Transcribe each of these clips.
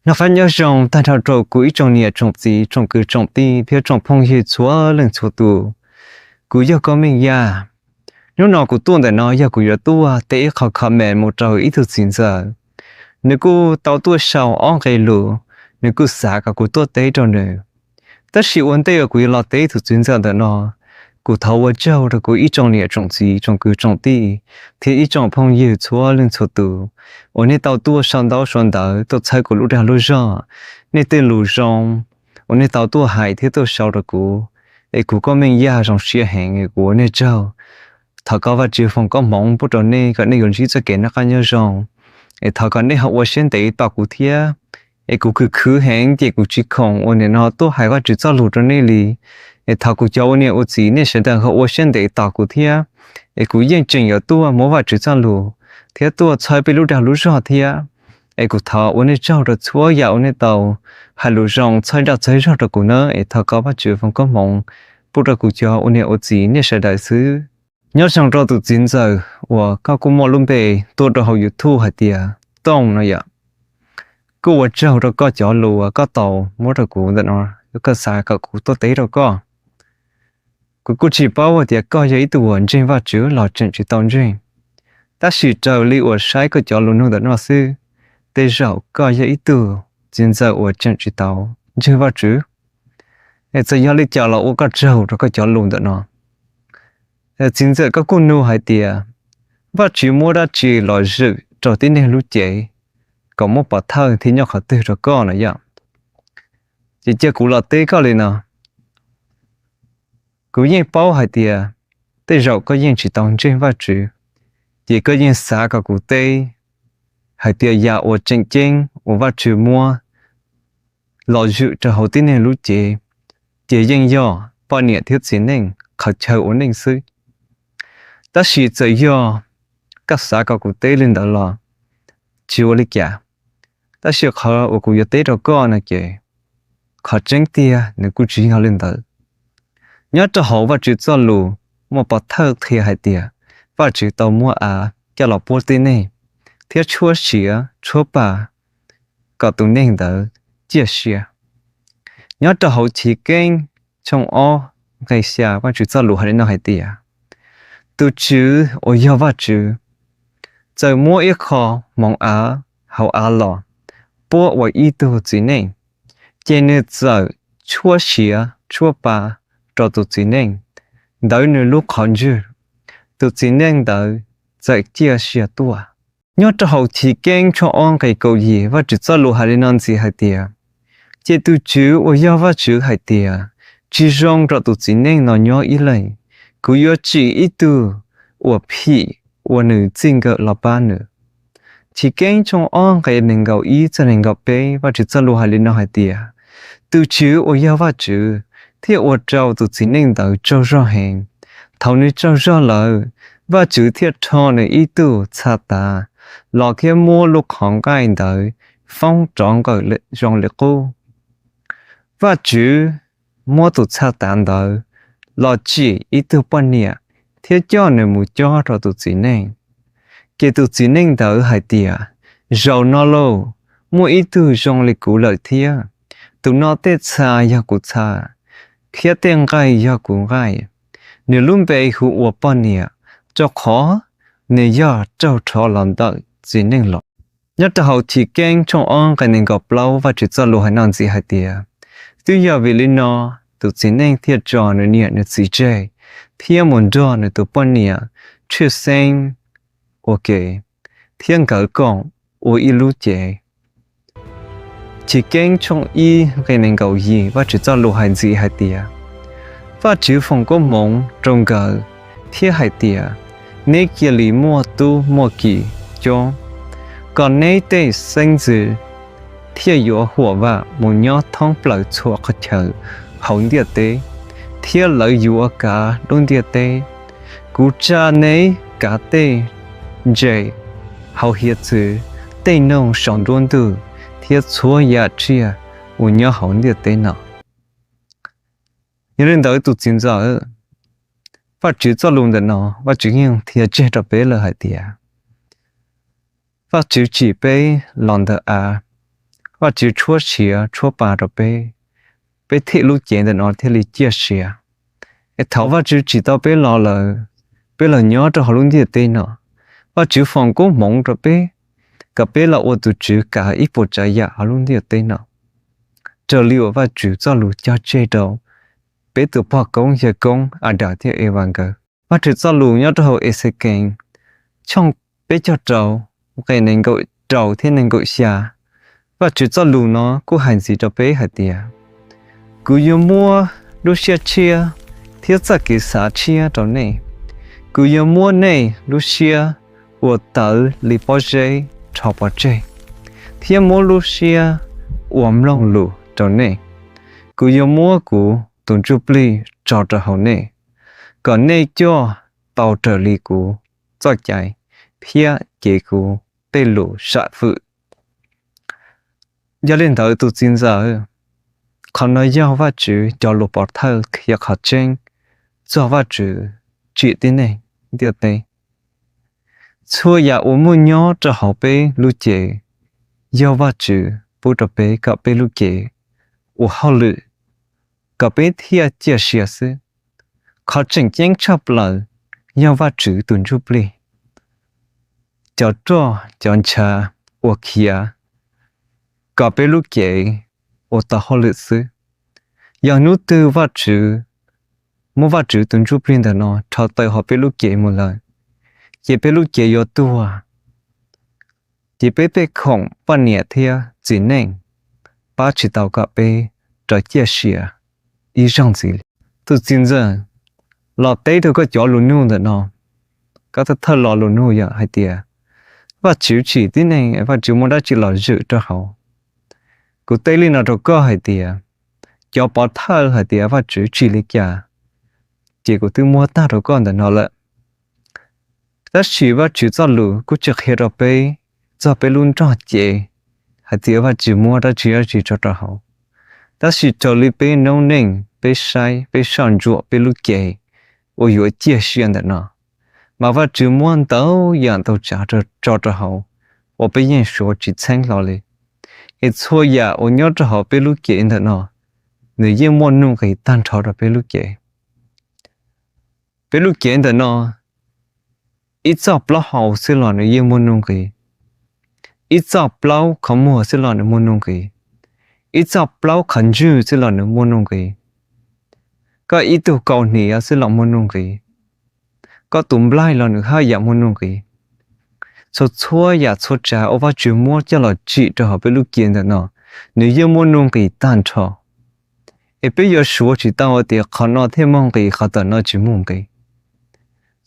Noj qab nyob zoo tag nrho rau kuv ib tsoom niam tsoom txiv tsoom kwv tsoom tij thiab tsoom phooj ywg txhua leej txhua tus. Kuv yog Koj Meej Yaj. Hnub no kuv tuaj ntawm no yog kuv yuav tuaj teb ib qho comment mus rau ib tug txiv ntxawm. Nws kuj tau tuaj sau ob nqe lus, nws kuj xav kom kuv tuaj teb rau nws. Tab sis ua ntej uas kuv yuav los teb tus txiv ntxawm ntawm no, kuv thov ua tsaug rau kuv ib tsoom niam tsoom txiv tsoom kwv tsoom tij thiab ib tsoom phooj ywg txhua leej txhua tus uas nej tau tuaj sau ntaub sau ntawv tuaj txhawb kuv lub dag lub zog, nej tej lus zoo uas nej tau tuaj hais thiab tuaj sau rau kuv, es kuv Koj Meej Yaj zoo siab heev, kuv ua nej tsaug. Thov kom Vajtswv foom koob hmoov pub rau nej kom nej yuav ntsib txoj kev noj qab nyob zoo. Es thov kom nej ho ua siab ntev tos kuv thiab. Es kuv khwv khwv heev ces kuv tsis khoom uas nim no tuaj hais Vajtswv txoj lus rau nej li. Es thov kuv cov ua niam ua txiv nej sawv daws ho ua siab ntev tos kuv thiab. Es kuv yeej tseem yuav tuaj muab Vajtswv txoj lus thiab tuaj txhawb peb lub dag lub zog thiab. Es kuv thov ua nej tsaug rau txhua yam uas nej tau hais lus zoo txhawb dag txhawb zog rau kuv na. Es thov kom Vajtswv foom koob hmoov pub rau kuv cov ua niam ua txiv nej sawv daws xwb. Nyob zoo rau tus txiv ntxawm uas koj kuj muaj lub npe tuaj rau hauv YouTube hais tias Tooj no yom. Kuj ua tsaug rau koj cov lus uas koj tau muab rau kuv ntawm no, koj xav kom kuv tuaj teb rau koj. Kuv kuj tsis paub hais tias koj yog ib tug uas ntseeg Vajtswv los tseem tsis tau ntseeg, tab sis raws li uas saib koj cov lus nug ntawm no xwb, tej zaum koj yog ib tug txiv ntxawm uas tseem tsis tau ntseeg Vajtswv. Es txawm yog li cas los ua koj tsaug rau koj cov lus ntawm no. Txiv ntxawm koj kuj nug hais tias Vajtswv muab dab tsi los zwm rau tib neeg lub cev kom muab pov thawj thiab nyob qhov twg rau koj no yom. Ces cia kuv los teb koj li no. Kuv yeej paub hais tias tej zaum koj yeej tsis tau ntseeg Vajtswv, ces koj yeej xav kom kuv teb hais tias yam uas tseem ceeb uas Vajtswv muab los zwm rau hauv tib neeg lub cev, ces yeej yog poj niam thiab txiv neej qhov chaw ua neej xwb. Tab sis txawm yog koj xav kom kuv teb li ntawd los tsis ua li cas, tab sis qhov uas kuv yuav teb rau koj no ces qhov tseeb tiag nws kuj tsis yog li ntawd. Nyob rau hauv Vajtswv txoj lus muaj pov thawj qhia hais tias Vajtswv tau muab av coj los puab tib neeg thiab tshuab siav tshuab pa kom tus neeg ntawd ciaj sia. Nyob rau hauv Chiv Keeb tshooj ob nqe xya, Vajtswv txoj lus hais li no hais tias, tus Tswv uas yog Vajtswv txawm muab ib qho hmoov av hauv av los puab ua ib tug txiv neej, ces nws txawm tshuab siav tshuab pa rau tus txiv neej ntawd nws lub qhov ntswg, tus txiv neej ntawd txawm ciaj sia tuaj. Nyob rau hauv Chiv Keeb tshooj ob nqe kaum yim, Vajtswv txoj lus hais li no ntxiv hais tias, ces tus Tswv uas yog Vajtswv hais tias, tsis zoo rau tus txiv neej no nyob ib leeg, kuv yuav tsim ib tug uas phim ua nws txij nkawm los pab nws. Chiv Keeb tshooj ob nqe nees nkaum ib txog nees nkaum peb, Vajtswv txoj lus hais li no hais tias, tus Tswv uas yog Vajtswv thiaj ua rau tus txiv neej ntawd tsaug zog heev. Thaum nws tsaug zog lawm, Vajtswv thiaj rho nws ib tug txha tav los thiab muab lub qhov nqaij ntawd foob rov nkaus zoo li qub. Vajtswv muab tus txha tav ntawd los tsim ib tug poj niam thiab coj nws mus cob rau tus txiv neej. Ces tus txiv neej ntawd hais tias, zaum no lauj, muaj ib tug zoo li kuv lawm thiab. Tus no tej txha yog kuv txha, thiab tej nqaij yog kuv nqaij. Nws lub npe hu ua poj niam, rau qhov nws yog raug rho los ntawm txiv neej los. Nyob rau hauv Chiv Keeb tshooj ob nqe nees nkaum plaub, Vajtswv txoj lus hais no ntxiv hais tias, twb yog vim li no tus txiv neej thiaj tso nws niam nws txiv tseg thiab mus nrog nws tus poj niam tshwj xeeb ua ke, thiab nkawd koom ua ib lub cev. Chiv Keeb tshooj ib nqe nees nkaum yim, Vajtswv txoj lus hais ntxiv hais tias, Vajtswv foom koob hmoov rau nkawd thiab hais tias, neb cia li muaj tub muaj ki cob, kom neb tej xeeb ntxwv thiaj yuav huam vam mus nyob thoob plaws txhua qhov chaw hauv ntiaj teb, thiab lawv yuav kav lub ntiaj teb. Kuv tsa neb kav tej ntses hauv hiav txwv, tej noog saum nruab ntug, thiab txhua yam tsiaj uas nyob hauv ntiaj teb no. Yog li ntawd tus txiv ntxawm, Vajtswv txoj lus ntawm no Vajtswv yeej qhia tseg rau peb lawm hais tias, Vajtswv tsim peb los ntawm av, Vajtswv tshuab siav tshuab pa rau peb, peb thiaj lub cev ntawm no thiaj li ciaj sia. Es thaum Vajtswv tsim tau peb los lawm, peb los nyob rau hauv lub ntiaj teb no, Vajtswv foom koob hmoov rau peb kom peb los ua tus Tswv kav ib puas tsav yam hauv lub ntiaj teb no, raws li uas Vajtswv txoj lus cog tseg rau peb tus pog koob yawg koob Adas thiab Evas nkawd. Vajtswv txoj lus nyob rau hauv Exekees tshooj peb caug rau, nqe nees nkaum rau thiab nees nkaum xya, Vajtswv txoj lus no kuj hais ntxiv rau peb hais tias, kuv yuav muab lub siab tshiab thiab txoj kev xav tshiab rau nej. Kuv yuav muab nej lub siab uas tawv li pob zeb rho pov tseg, thiab muab lub siab uas mloog lus rau nej. Kuv yuav muab kuv tus ntsuj plig tso rau hauv nej, kom nej coj tau raws li kuv txoj cai thiab cev kuv tej lus sam fwm. Yog li ntawd tus txiv ntxawm, qhov no yog Vajtswv cov lus pov thawj qhia qhov tseeb txog Vajtswv tsim tib neeg ntiaj teb. Txhua yam uas muaj nyob rau hauv peb lub cev yog Vajtswv pub rau peb kom peb lub cev ua hauj lwm, kom peb thiaj ciaj sia xwb. Qhov tseem ceeb tshaj plaws yog Vajtswv tus ntsuj plig, cov roj cov ncha uas khiav kom peb lub cev ua tau hauj lwm xwb. Yog hnub twg Vajtswv muab Vajtswv tus ntsuj plig ntawm no rho tawm hauv peb lub cev mus lawm, ces peb lub cev yuav tuag, ces peb pej khoom poj niam thiab txiv neej pab tsis tau kom peb rov ciaj sia ib zaug ntxiv li. Tus txiv ntxawm, los teb rau koj cov lus nug ntawm no, koj thawj thawj lo lus nug yog hais tias, Vajtswv tsim tib neeg, Vajtswv muaj dab tsi los zwm rau hauv? Kuv teb li no rau koj hais tias, cov pov thawj hais tias Vajtswv tsim li cas, ces kuv twb muab tag rau koj ntawm no lawm. Tab sis Vajtswv txoj lus kuj tsis qhia rau peb txog peb lub nrog cev hais tias Vajtswv muab dab tsi dab tsi tso rau hauv. Tab sis raws li peb noob neej, peb saib, peb soj ntsuam peb lub cev uas yuav ciaj sia ntawm no, mas Vajtswv muab ntau yam ntau tsav tso rau hauv uas peb yeej suav tsis txheeb hlo li. Es txhua yam uas nyob rau hauv peb lub cev ntawm no, nws yeej muaj nuj nqis tag nrho rau peb lub cev. Peb lub cev ntawm no, ib txoj plaub hau xwb los nws yeej muaj nuj nqis. Ib txoj plaub qhov muag xwb los nws muaj nuj nqis. Ib txoj plaub qhov ntswg xwb los nws muaj nuj nqis. Koj ib tug kaus hniav xwb los muaj nuj nqis. Koj tus nplaig los nws haj yam muaj nuj nqis. Txhua txhua yam txhua tsav uas Vajtswv muab coj los tsim rau hauv peb lub cev ntawm no, nws yeej muaj nuj nqis tag nrho. Es peb yuav suav tsis tau hais tias qhov no thiaj muaj nqis, qhov ntawm no tsis muaj nqis.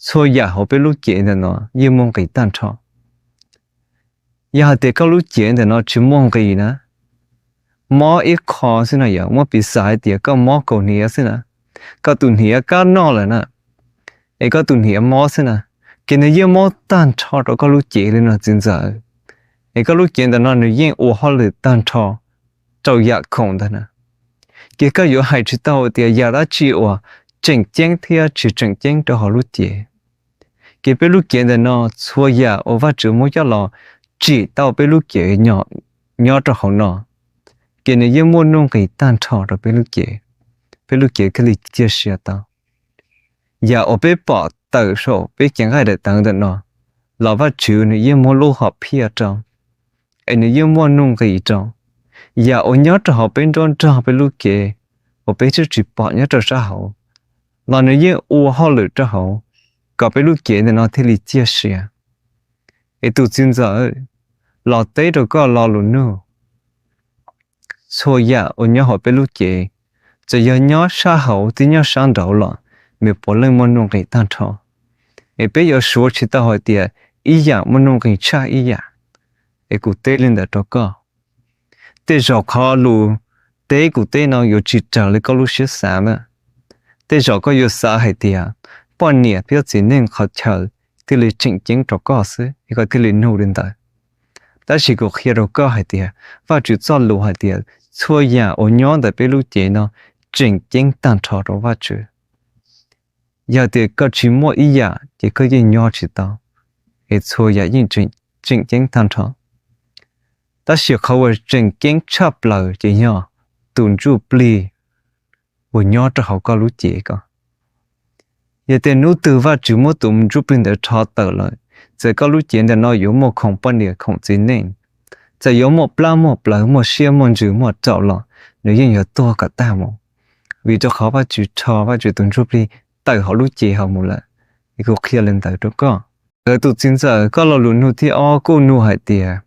Txhua yam hauv peb lub cev ntawm no yeej muaj nqis tag nrho. Yog hais tias koj lub cev ntawm no tsis muaj nqis na, mob ib qho xwb no, yog muab piv xam hais tias koj mob kaus hniav xwb na, koj tus hniav kab noj lawm na, es koj tus hniav mob xwb na, ces nws yeej mob tag nrho rau koj lub cev li no txiv ntxawm. Es koj lub cev ntawm no nws yeej ua hauj lwm tag nrho rau yam khoom ntawd na. Ces koj yuav hais tsis tau tias yam dab tsi uas tseem ceeb thiab tsis tseem ceeb rau hauv lub cev. Ces peb lub cev ntawm no txhua yam uas Vajtswv muab coj los tsim tau peb lub cev nyob rau hauv no, ces nws yeej muaj nuj nqis tag nrho rau peb lub cev, peb lub cev thiaj li ciaj sia tau. Yam uas peb pom tawm saum peb cev nqaij daim tawv ntawm no los Vajtswv nws yeej muab lub hom phiaj rau, es nws yeej muaj nuj nqis rau. Yam uas nyob rau hauv peb nruab nrog peb lub cev uas peb twb tsis pom nyob rau sab hauv los nws yeej ua hauj lwm rau hauv kom peb lub cev ntawm no thiaj li ciaj sia. Es tus txiv ntxawm, los teb rau koj lo lus nug, txhua yam uas nyob hauv peb lub cev, txawm yog nyob sab hauv thiab nyob sab nraud los nws puav leej muaj nuj nqis tag nrho. Es peb yuav suav tsis tau hais tias ib yam muaj nuj nqis tshaj ib yam. Es kuv teb li ntawd rau koj. Tej zaum qhov lus teb kuv teb no yuav tsis raws li koj lub siab xav na. Tej zaum koj yuav xav hais tias poj niam thiab txiv neej qhov chaw thiaj li tseem ceeb rau koj xwb es koj thiaj li nug li ntawd. Tab sis kuv qhia rau koj hais tias Vajtswv txoj lus hais tias txhua yam uas nyob ntawm peb lub cev no tseem ceeb tag nrho rau Vajtswv. Yog tias koj tsis muaj ib yam ces koj yeej nyob tsis tau, es txhua yam yeej tseem ceeb tag nrho. Tab sis qhov uas tseem ceeb tshaj plaws ces yog tus ntsuj plig uas nyob rau hauv koj lub cev ko. Yog tias hnub twg Vajtswv muab tus ntsuj plig ntawd rho tawm lawm, txawm koj lub cev ntawm no yuav muaj khoom poj niam khoom txiv neej, txawm yuav muaj plab muaj plawv muaj siab muaj ntsws muaj raum los nws yeej yuav tuag kom tag mus, vim rau qhov Vajtswv rho Vajtswv tus ntsuj plig tawm hauv lub cev hauv mus lawm. Es kuv qhia li ntawd rau koj. Nkawd tus txiv ntxawm, koj lo lus nug thib ob kuj nug hais tias,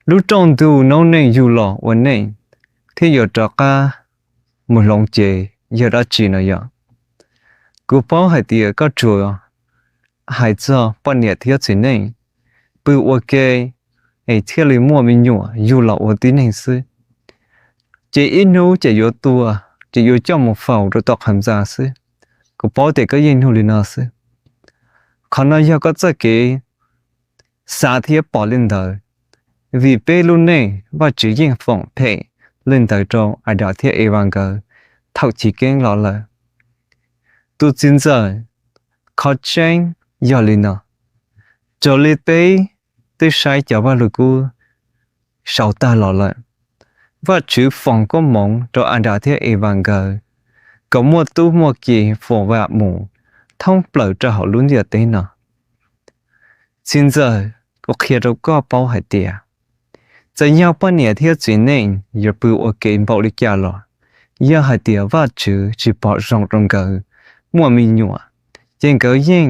lub rooj ntug noob neej yug los ua neej thiab yuav rov qab mus hloov cev yog dab tsi no yom? Kuv paub hais tias koj tsuas hais txog poj niam thiab txiv neej pw ua ke es thiaj li muaj me nyuam yug los ua tib neeg xwb, ces ib hnub ces yuav tuag, ces yuav coj mus faus rau tom qhov ntxa xwb. Kuv paub tias koj yeej nug li no xwb. Qhov no yog koj txoj kev xav thiab pom li ntawd, vim peb lub neej Vajtswv yeej foom phem li ntawd rau Adas thiab Evas nkawd thaum chiv keeb los lawm. Tus txiv ntxawm, qhov tseeb yog li no, raws li peb twb saib cov Vaj Lug Kub sau tag los lawm, Vajtswv foom koob hmoov rau Adas thiab Evas nkawd kom muaj tub muaj ki foom vam mus thoob plaws rau hauv lub ntiaj teb no. Txiv ntxawm, kuv qhia rau koj paub hais tias, txawm yog poj niam thiab txiv neej yuav pw ua ke npaum li cas los, yog hais tias Vajtswv tsis pom zoo rau nkawd muaj me nyuam, ces nkawd yeej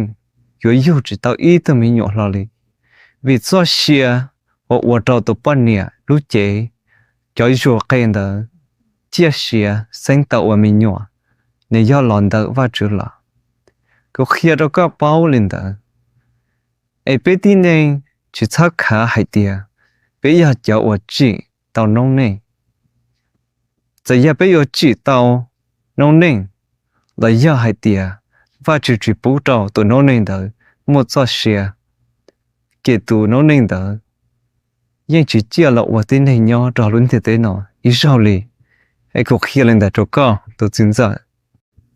yuav yug tsis tau ib tug me nyuam hlo li. Vim txoj sia uas ua rau tus poj niam lub cev cov zuag qe ntawd ciaj sia xeeb tau ua me nyuam, nws yog los ntawm Vajtswv los. Kuv qhia rau koj paub li ntawd, es peb tib neeg tsis txhob khav hais tias peb yog cov uas tsim tau noob neej. Txawm yog peb yuav tsim tau noob neej los yog hais tias Vajtswv tsis pub rau tus noob neej ntawd muaj txoj sia, ces tus noob neej ntawd yeej tsis ciaj los ua tib neeg nyob rau lub ntiaj teb no ib zaug li. Es kuv qhia li ntawd rau koj tus txiv ntxawm.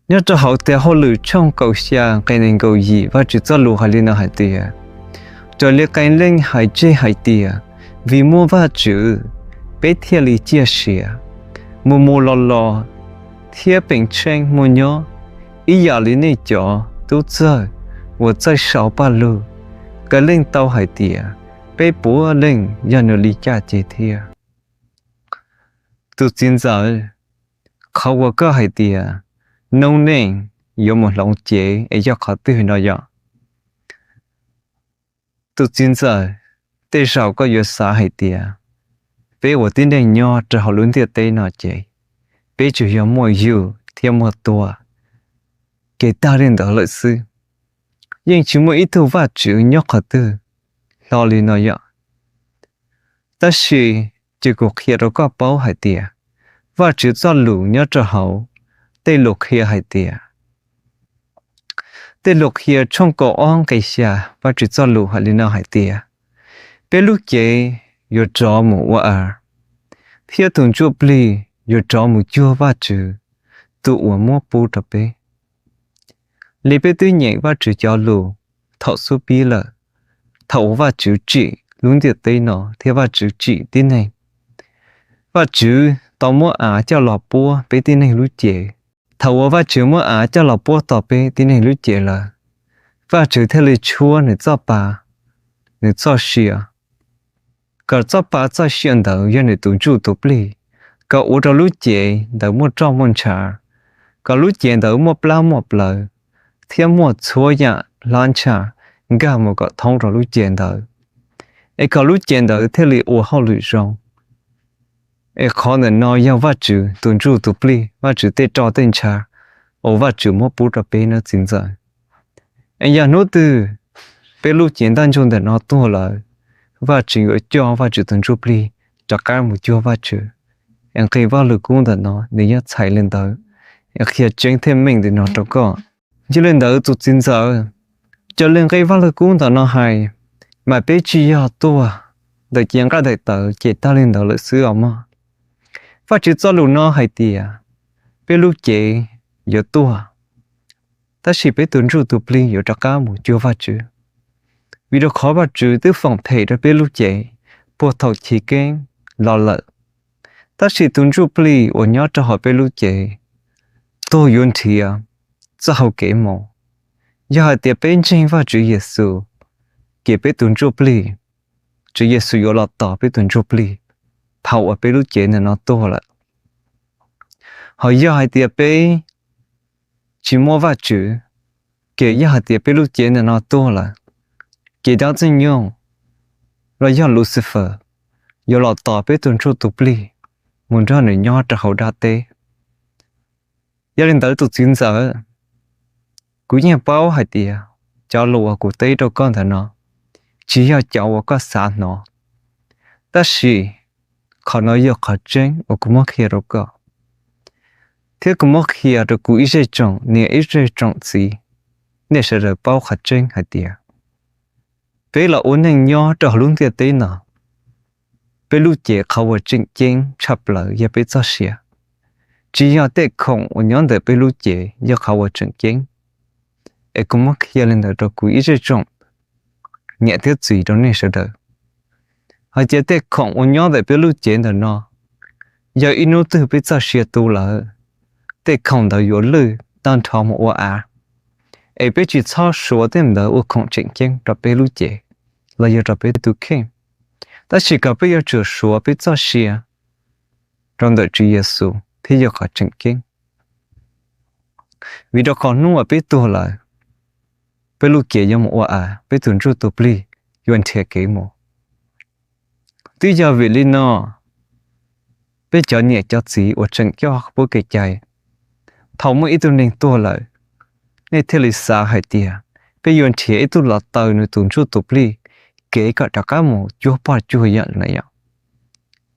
Nyob rau hauv Tes Hauj Lwm tshooj kaum xya nqe nees nkaum yim, Vajtswv txoj lus hais li no hais tias, raws li qee leej hais tseg hais tias, vim muaj Vajtswv, peb thiaj li ciaj sia, mus mus los los thiab peem tsheej muaj nyob, ib yam li nej cov tub txawg uas txawj sau paj lug, kawg leej tau hais tias, peb puav leej yog nws li caj ces thiab. Tus txiv ntxawm, qhov uas koj hais tias noob neej yuav mus hloov cev es yog qhov twg no yom? Tus txiv ntxawm, tej zaum koj yuav xav hais tias peb ua tib neeg nyob rau hauv lub ntiaj teb no ces peb tsuas yog muaj yug thiab muaj tuag, ces tag li ntawd lawm xwb, yeej tsis muaj ib tug Vajtswv nyob qhov twg hlo li no yom. Tab sis ces kuv qhia rau koj paub hais tias Vajtswv txoj lus nyob rau hauv Tej Lus Qhia hais tias, Tej Lus Qhia tshooj kaum ob nqe xya, Vajtswv txoj lus hais li no hais tias, peb lub cev yuav rov mus ua av, thiab tus ntsuj plig yuav rov mus cuag Vajtswv tus uas muab pub rau peb. Li peb twb nyeem Vajtswv cov lus thaum xub pib lawm, thaum uas Vajtswv tsim lub ntiaj teb no thiab Vajtswv tsim tib neeg, Vajtswv tau muab av coj los puab peb tib neeg lub cev. Thaum uas Vajtswv muab av coj los puab tau peb tib neeg lub cev lawm, Vajtswv thiaj li tshuab nws txoj pa, nws txoj sia, kom txoj pa txoj sia ntawd yog nws tus ntsuj tus plig, kom ua rau lub cev ntawd muaj roj muaj ntshav, kom lub cev ntawd muaj plab muaj plawv, thiab muaj txhua yam hlab ntsha nkag mus kom thoob rau lub cev ntawd, es kom lub cev ntawd thiaj li ua hauj lwm zoo. Es qhov ntawm no yog Vajtswv tus ntsuj tus plig, Vajtswv tej roj tej ntsha uas Vajtswv muab pub rau peb no txiv ntxawm. Es yog hnub twg peb lub cev ntaj ntsug ntawm no tuag lawm, Vajtswv yuav coj Vajtswv tus ntsuj plig rov qab mus cuag Vajtswv. Es nqe Vajluskub ntawm no nws yeej txhais li ntawd, es qhia tseeb thiab meej li no rau koj. Yog li ntawd tus txiv ntxawm, raws li nqe Vajluskub ntawm no hais, mas peb tsis yog tuag ntawm cev nqaij daim tawv ces tag li ntawd lawm xwb os mog. Vajtswv txoj lus no hais tias peb lub cev yuav tuag, tab sis peb tus ntsuj tus plig yuav rov qab mus cuag Vajtswv. Vim rau qhov Vajtswv twb foom phem rau peb lub cev, puag thaum chiv keeb los lawm. Tab sis tus ntsuj plig uas nyob rau hauv peb lub cev tuag yuav nrhiav txoj hau kev mus. Yog hais tias peb ntseeg Vajtswv Yexus, ces peb tus ntsuj plig, Tswv Yexus yuav los tos peb tus ntsuj plig thaum uas peb lub cev ntawm no tuag lawm. Ho yog hais tias peb tsis muaj Vajtswv, ces yog hais tias peb lub cev ntawm no tuag lawm, ces dab ntxwg nyoog los yog Lucifer yuav los tos peb tus ntsuj tus plig mus nrog nws nyob rau hauv dab teb. Yog li ntawd tus txiv ntxawm, kuv yeej paub hais tias cov lus uas kuv teb rau koj ntawm no tsis yog cov uas koj xav hnov, tab sis qhov no yog qhov tseeb uas kuv muab qhia rau koj, thiab kuv muab qhia rau kuv ib zej tsoom niam ib zej tsoom txiv, nej sawv daws paub qhov tseeb hais tias peb los ua neej nyob rau hauv lub ntiaj teb no, peb lub cev qhov uas tseem ceeb tshaj plaws yog peb txoj sia, tsis yog tej khoom uas nyob ntawm peb lub cev yog qhov uas tseem ceeb. Es kuv muab qhia li ntawd rau kuv ib zej tsoom niam thiab txiv rau nej sawv daws, hais tias tej khoom uas nyob ntawm peb lub cev ntawm no, yog ib hnub twg peb txoj sia tu lawm, tej khoom ntawd yuav lwj tag nrho mus ua av. Es peb tsis txhob suav tej ntawd ua khoom tseem ceeb rau peb lub cev los yog rau peb tus kheej, tab sis kom peb yuav tsum suav peb txoj sia rau ntawm Tswv Yexus thiaj yog qhov tseem ceeb. Vim rau qhov hnub uas peb tuag lawm, peb lub cev yuav mus ua av, peb tus ntsuj tus plig yuav nrhiav kev mus. Twb yog vim li no, peb cov niam cov txiv uas tseem coj puab kev cai, thaum muaj ib tug neeg tuag lawm, nej thiaj li xav hais tias peb yuav nrhiav ib tug los taw nws tus ntsuj tus plig kev kom rov qab mus cuag pog cuag yawm na yom.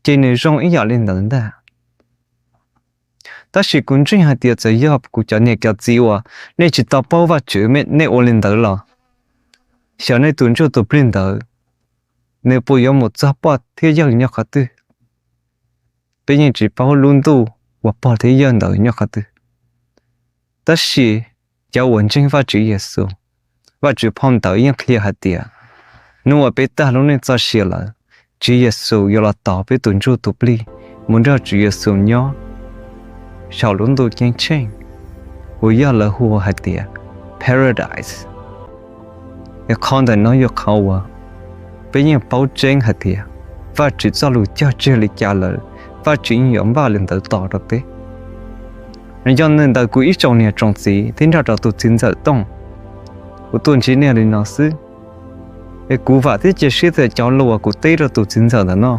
Ces nws zoo ib yam li ntawd ntag. Tab sis kuv ntseeg hais tias txawm yog kuv cov niam cov txiv uas nej tsis tau paub Vajtswv nej ua li ntawd los, xyov nej tus ntsuj tus plig ntawd nws puas yuav mus txog pog thiab yawg nyob qhov twg. Peb yeej tsis paub lub ntuj uas pog thiab yawg ntawd nyob qhov twg. Tab sis cov uas ntseeg Vajtswv Yexus, Vajtswv phau ntawv yeej qhia hais tias hnub uas peb tag lub neej txoj sia lawm, Tswv Yexus yuav los tos peb tus ntsuj tus plig mus nrog Tswv Yexus nyob saum lub ntuj ceeb tsheej uas yog lawv hu hais tias Paradise. Es qhov ntawm no yog qhov uas peb yeej paub tseeb hais tias Vajtswv txoj lus cog tseg li cas lawm, Vajtswv yeej yuav npaj li ntawd tos rau peb. Yog li ntawd kuv ib tsoom niam tsoom txiv thiab nrog rau tus txiv ntxawm Tooj, kuv tuaj ntsib nej li no xwb. Es kuv vam thiab cia siab tias cov lus uas kuv teb rau tus txiv ntxawm ntawm no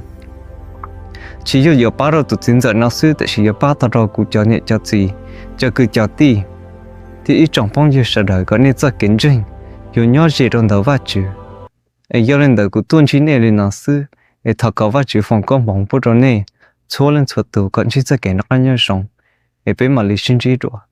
tsis yog yuav pab rau tus txiv ntxawm no xwb, tiam sis yuav pab tau rau kuv cov niam cov txiv, cov kwv cov tij, thiab ib tsoom phooj ywg sawv daws kom nej txoj kev ntseeg yuav nyob ze rau ntawm Vajtswv. Es yog li ntawd kuv tuaj ntsib nej li no xwb, es thov kom Vajtswv foom koob hmoov pub rau nej txhua leej txhua tus kom ntsib txoj kev noj qab nyob zoo, es peb mam li sib ntsib dua.